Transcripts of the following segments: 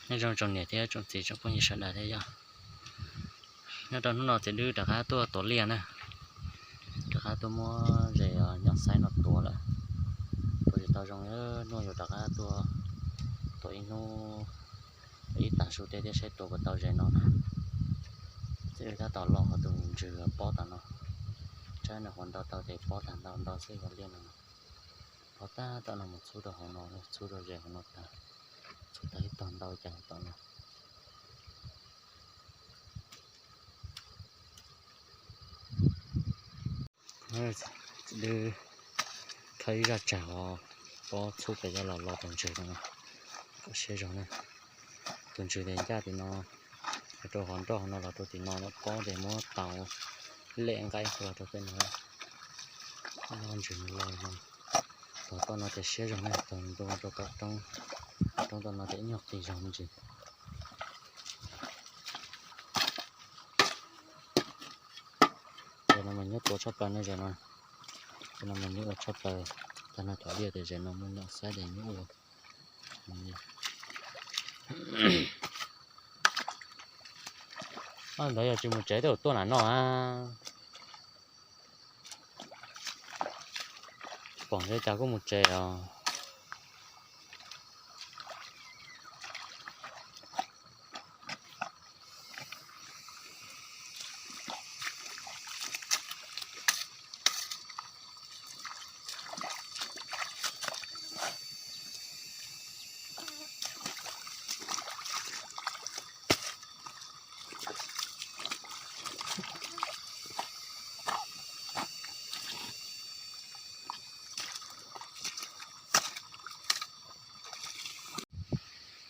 Nyob zoo tsoom niam thiab tsoom txiv tsoom phooj ywg sawv daws thiab yog. Nyob rau hnub no ces Dwb rov qab tuaj tuav liaj na, rov qab tuaj muab zes nyom xaib no tuav lawm. Tuav tsis tau zoo, hnub yuav rov qab tuaj tuav ib hnub, ib tag su tej thiab saib tuav puas tau zes no na. Ces wb tab tom los hauv tus ntsws pob tom no, tsab nws qhuav ntau tau ces pob tag ntau ntau xwb yog liaj no. Pob tag tom no mus txhub rau hauv no, txhub rau zes hauv no tag, txhub tau ib tog ntau cas tom no. Dwb khawb ib zaj tsag os, pob txhub pem coj los lo tus ntsws no, kom siab zog na. Tus ntsws ces ncaj tim no, los rau qhov nroj hauv no los rau tim no, pob ces muab tau lem nqaij los rau tej no, ntsws no lo no. Tog tom no ces siab zog na, tog ntua rau tom roob, tom roob tom no ces ib nyuag qis zog me ntsis. Ces no mas nyuaj tuav tshaj plaws ne zes no, ces no mas nyuaj ua tshaj plaws, tag no cov liaj ces zes no muaj nyom xaib ces nyuaj ua. Ntawd yog tsis mus tsev twb tuaj nram no a. Pom ntshe cas kuj mus tsev os.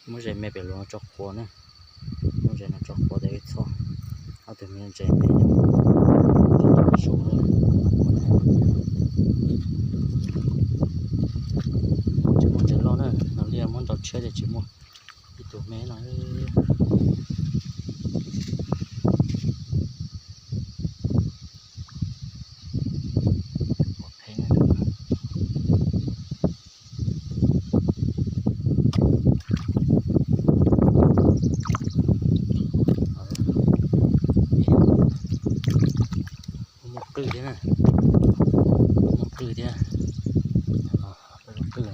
Muab zes me pem lus no tso quav na, muab zes no tso quav ces wb txhob, ob tug me ntses me, tsis tau su na. Tsis muaj ntses loj na, no liaj muab nrau tshiab ces tsis muaj, ib tug me no. Muaj qwj thiab na, muaj qwj thiab, qwj.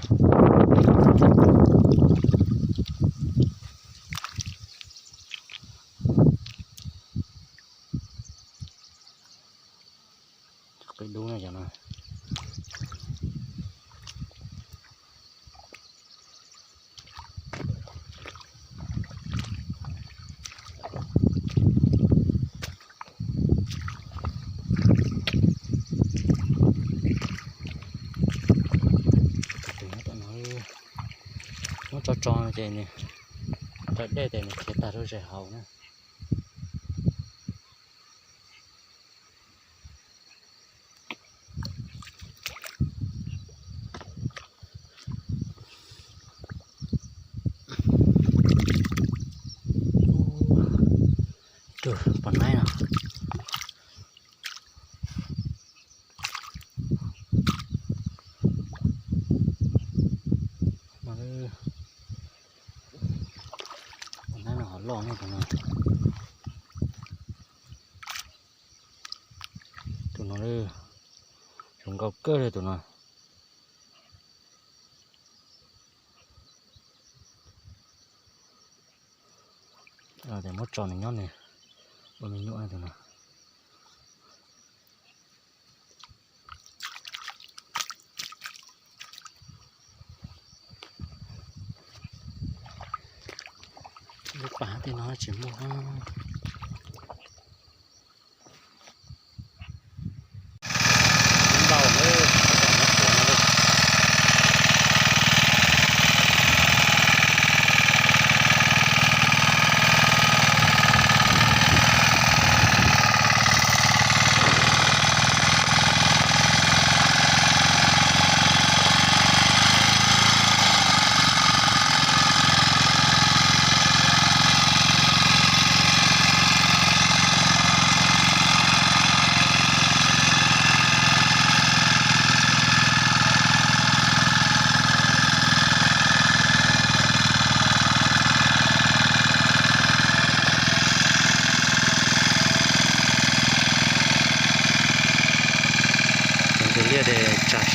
Qwj dub na cov no. Muab tso tso ces nws raws dej ces nws khiav tag rau zes hauv na. Tus pom naib no. Pom naib no hov loj ne tus no. Tus no, zoo nkauj kawg li tus no. Ces muab tso nws nyob nws ua me nyuam tus no. Lub pas tej no tsis muaj. Ntau na, tab tom nyob puav no.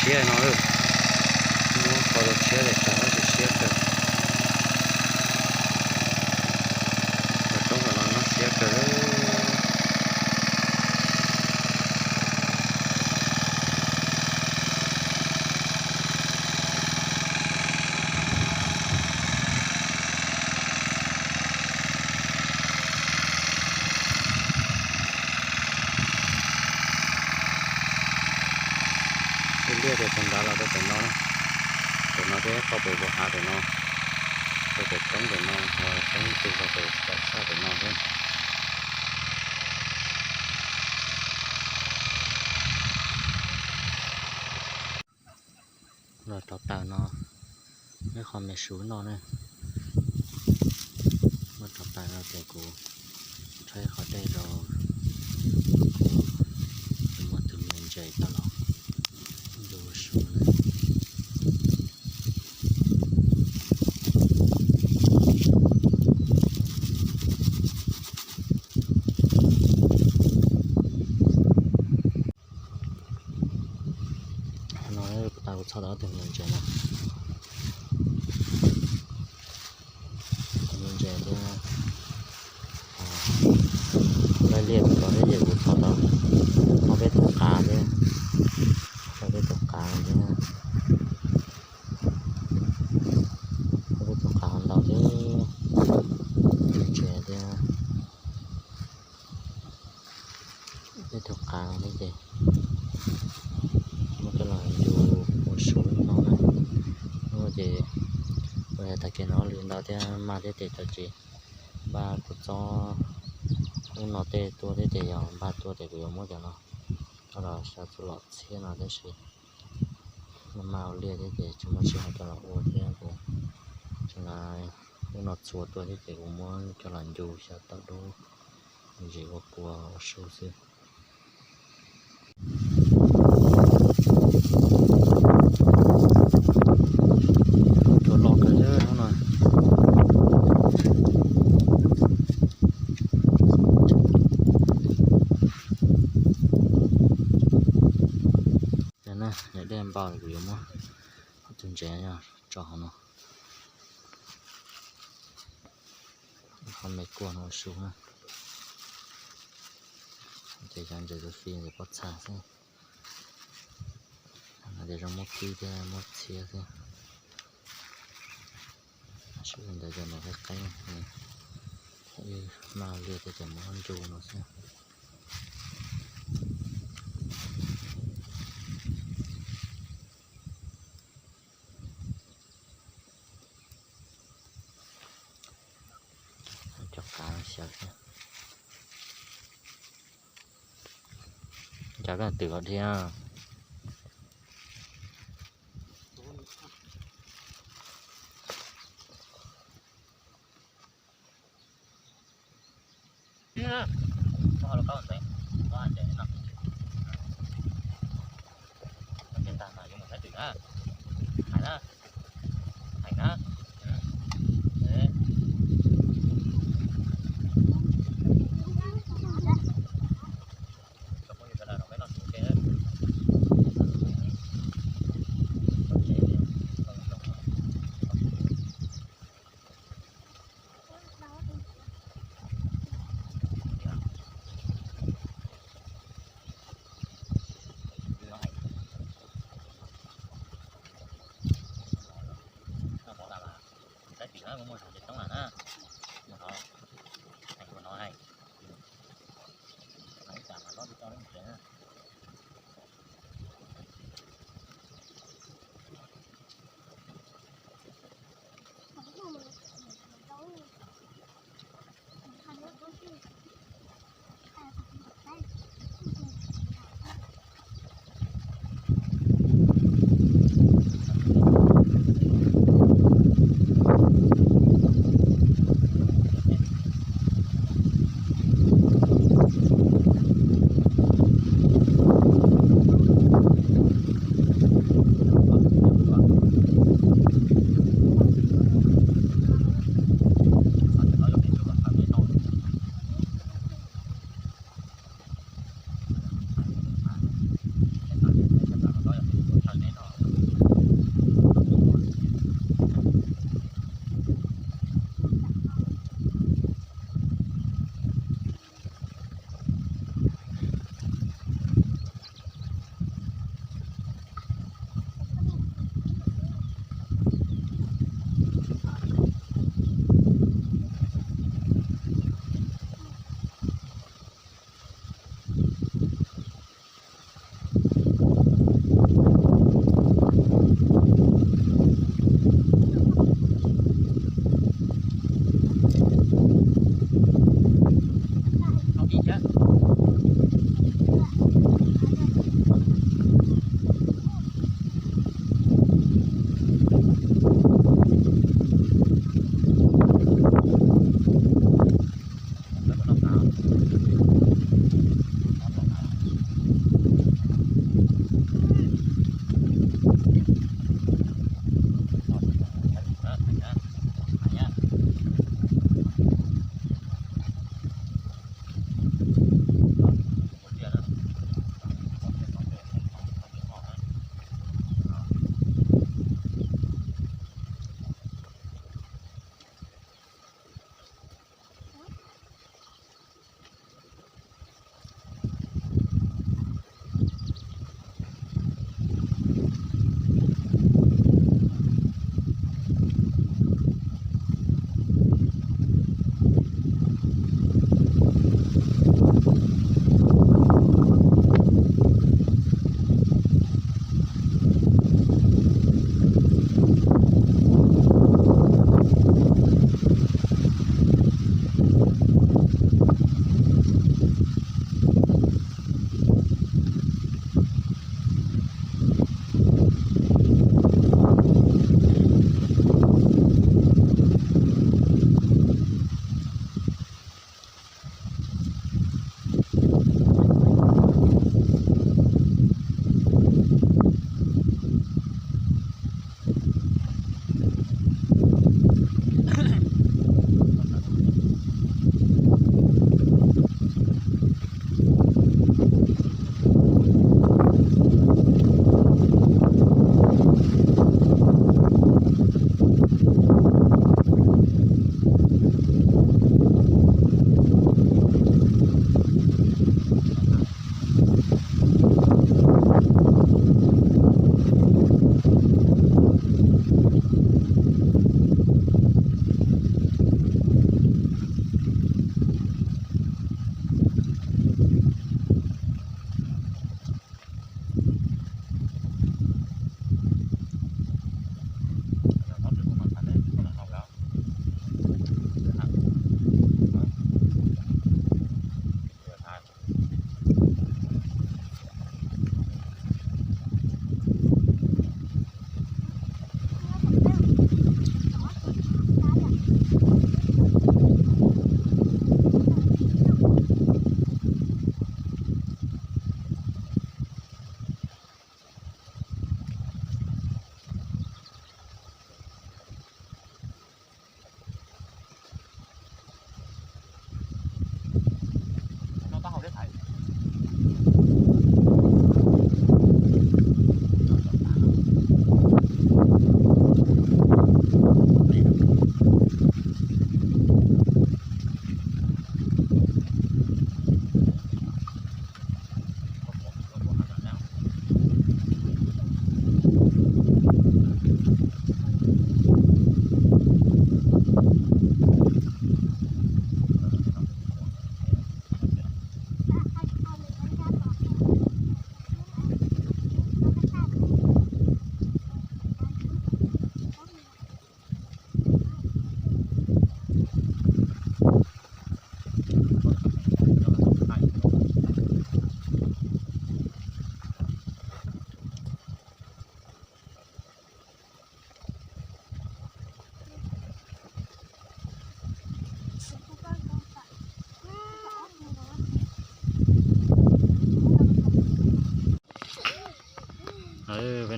Siab no, muab qhov rau siab ces tsam no ces siab kawg. Cov roob tom no no siab kawg. Tus liaj tias tus nrad los rau pem no, pem no thiab, rau pem vos hav pem no, rau pem roob pem no, roob tus rau pem pem sab pem no thiab. Los rov taws no, neb qhov me suv no ne. Muab rov taws no ces kuv rhaub ib qhov dej rau, kuv muab tus me ntses coj los ncu ua su na. No kuv tau kuv txhob tau tus me ntses no. Tus me ntses thiab, laij liaj kuv tau thiab ces kuv txhob tau ob peb tus qav thiab, ob peb tus qav thiab, ob peb tus qav ntau thiab, tus me ntses thiab. Peb tug qav no ces muab coj los ncu ua su no na. Hnub ces ua tag kis no lwm ntau thiab, maj thiab ces cov tsis npaj kua txob ub no tej tuaj thiab ces yog npaj tuaj ces kuv yuav muab cov no coj los xyaw txhua lom txhiab no tab sis maj maj ua liaj thiab ces tsis muaj sij hawm coj los ua thiab, kuv tseem ub no txhua tuaj thiab ces kuv muab coj los ncu xyaw tau dub, zis ua pua ua su xwb. Cua loj kawg hnub no. Yog na, yog dej npau kuv yuav muab tus ntses tso hauv no, qhov me kua no ua su na. Ces cov ntses tus fij ntses pob txha xwb, hais tias zoo muab kib thiab muab txhiab xwb. Sib ntawd cov ntawd qeeb qeeb, wb maj liaj thiab ces muab ncu no xwb. Cov qav xyaw thiab. Cov koj twm los dhia.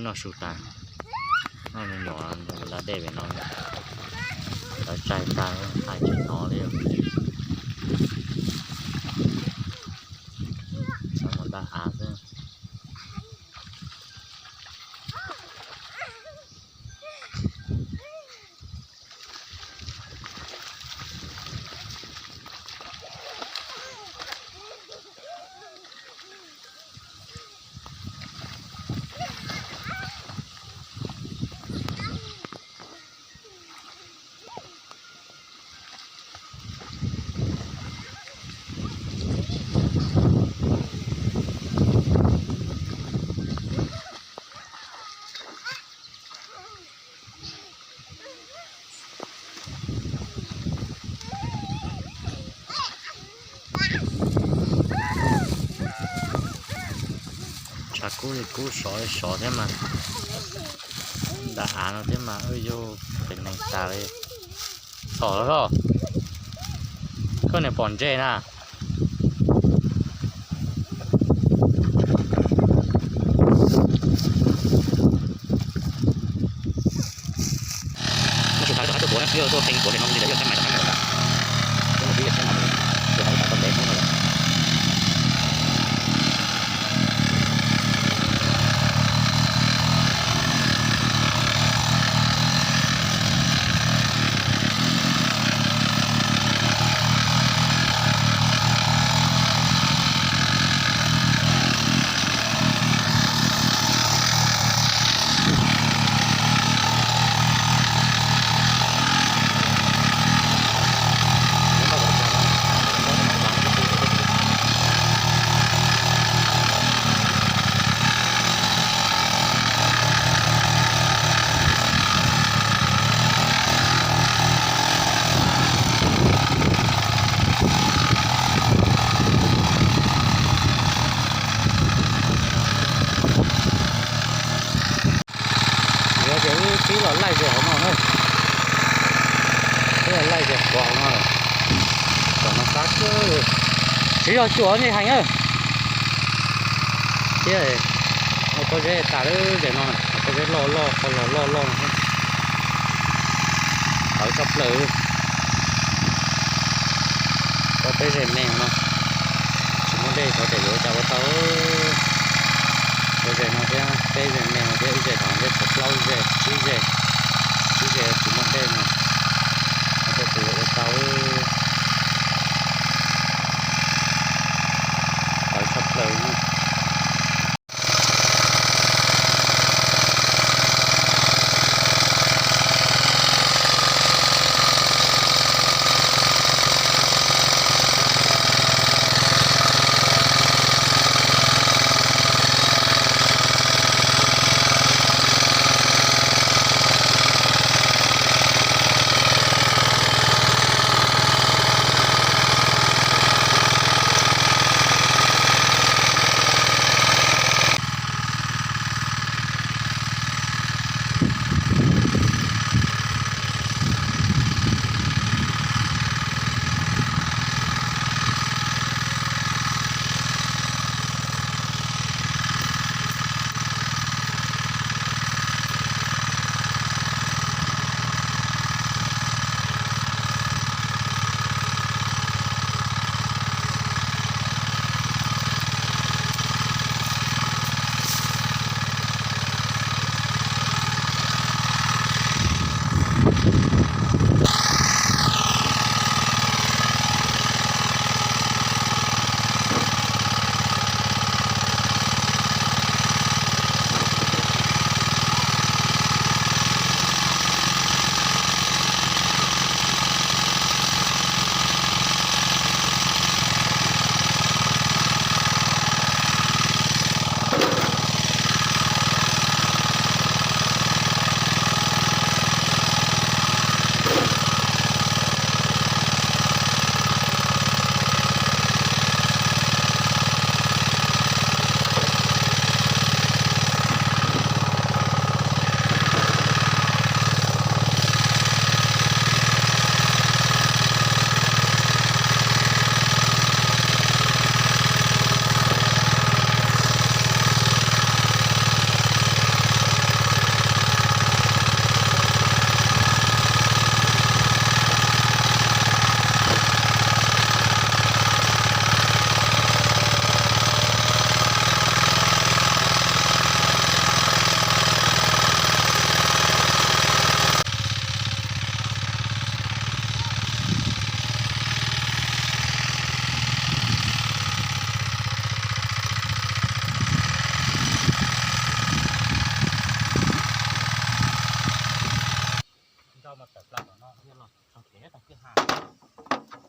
Noj su tas, noj me nyuam da dej pem no, lawv tsaig tag hais tsis hnov li. Txhob mus da av xwb. Tshav kub li kub, sov li sov thiab mas, da av no thiab mas wb yug pem neeg tas li. Txhom los, koj niam pom ntses na. Tus thaum tuaj tuaj qee kuav pem no li lawm, yog sab mais los sab mais los ntag. Tus thaum tuaj pem no. Yog tias wb pib los laij ze hauv no na, pib los laij ze qhuav hauv no lawm. Tam no qab kawg, tsis yog xyuas nej heev na. Thiab ua pob zeb tas lawm ze no, pob zeb loj loj, qhov los loj loj no thiab. Tawv tshaj plaws. Ua peb zes me no, tsis muaj dej thov tias yuav ua cas ua tau. Ua zes no thiab peb zes me no thiab ib zes tod thiab txog plaub zes tsib zes, tsib zes tsis muaj dej no, ua cas yuav ua tau. Tawv tshaj plaws no.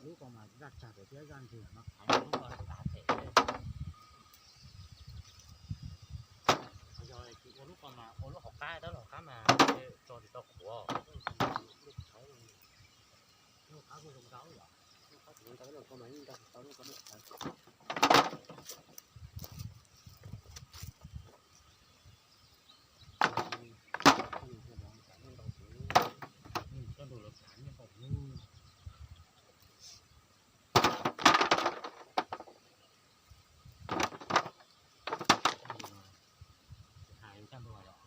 Lub ko mas zaj tsag pem thiab zaj ntsig no qhaiv lub ko tav pem. Yog tsis ua lub ko mas ua lub hauv qab, tab lub hauv qab mas tso tsis tau qhuav. Lub hauv qab kuj zoo nkauj yom. Lub hauv qab kuj zoo nkauj, lub ko mas yeej nkag tsis tau lub ko. Coj ntu los tsav nyiaj npaum no. Hais coj ntu los.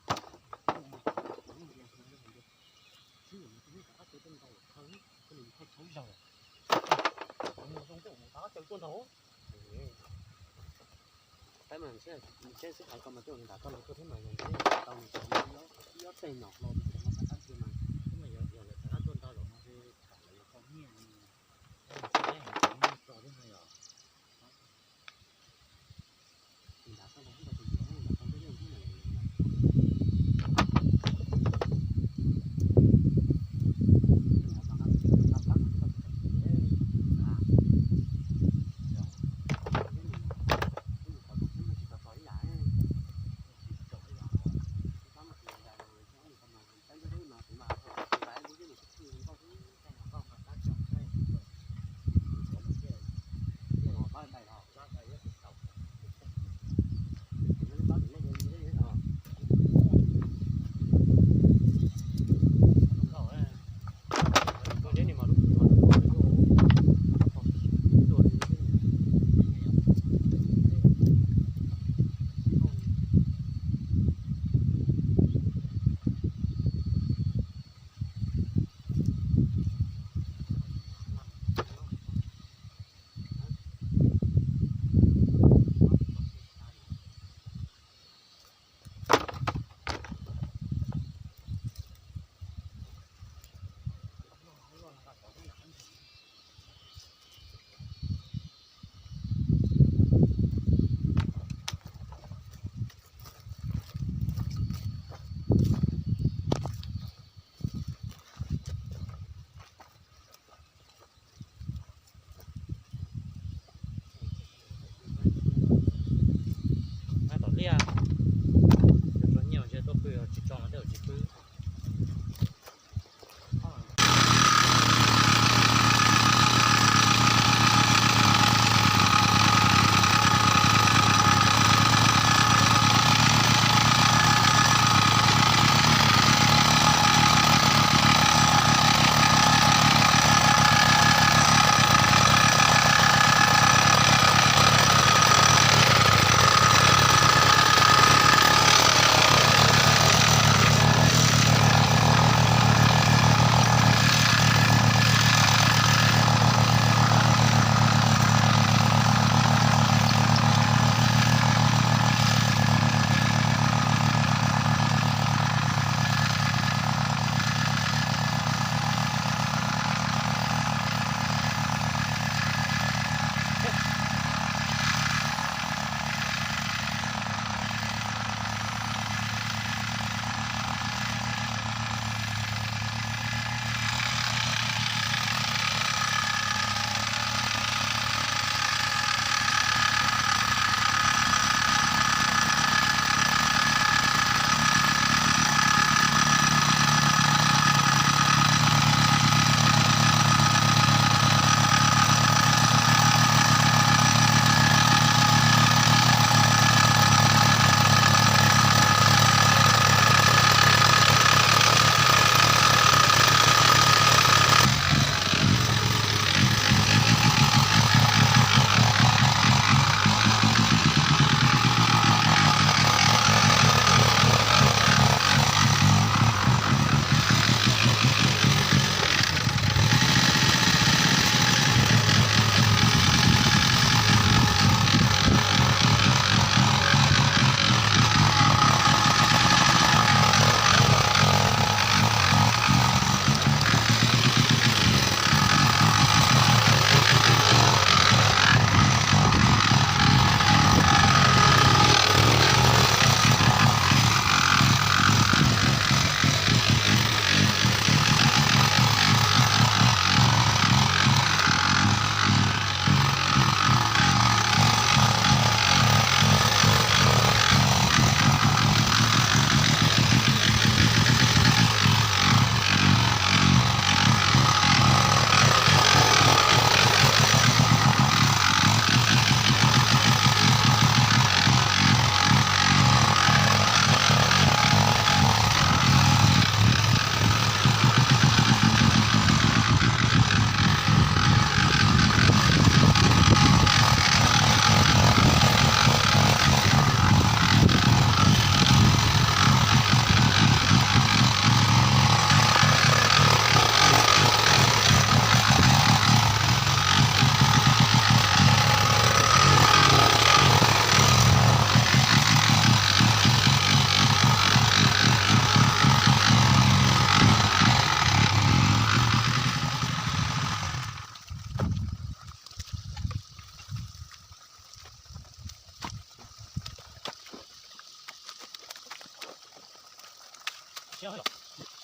Tsis, tsis rov qab tsaws tuaj ntau, thaum nws thaum thaum zaus, thaum nws zoo tuaj, tsis rov qab tsaws tuaj ntau. Tab mas ntshe xwb hais ko mas twb nram tau los tuaj thiab mas yog ntshe tau nws tau ib ob teg nyom hlo nws tseem muaj pab tab sia mas. Tab mas yog, yog lawv rov qab tuaj ntau zaum no ces tham lawv yuav tau nyiaj, tab mas tsis yog tso thiab no yog.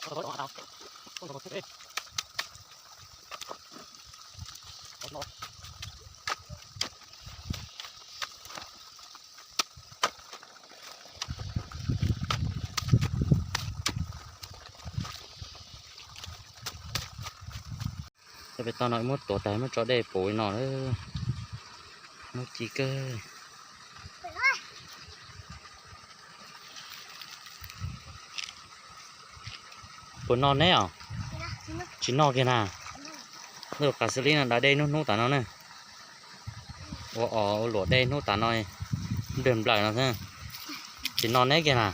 Cov pem toj no muab tuav tas muab tso dej puv li no lawm. Muab ci kawg. Puas noj neb os? Tsis noj kiag na. Lub qas xws li no da dej hnub hnub tas no ne. Ua os ua luam dej hnub tas no, nplawg nplawg no xwb. Tsis noj neb kiag na.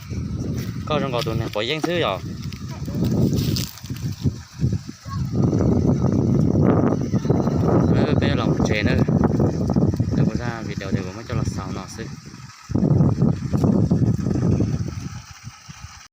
Koj zoo nkaus tus neeg quav yeeb xwb yom. Peb los mus tsev na.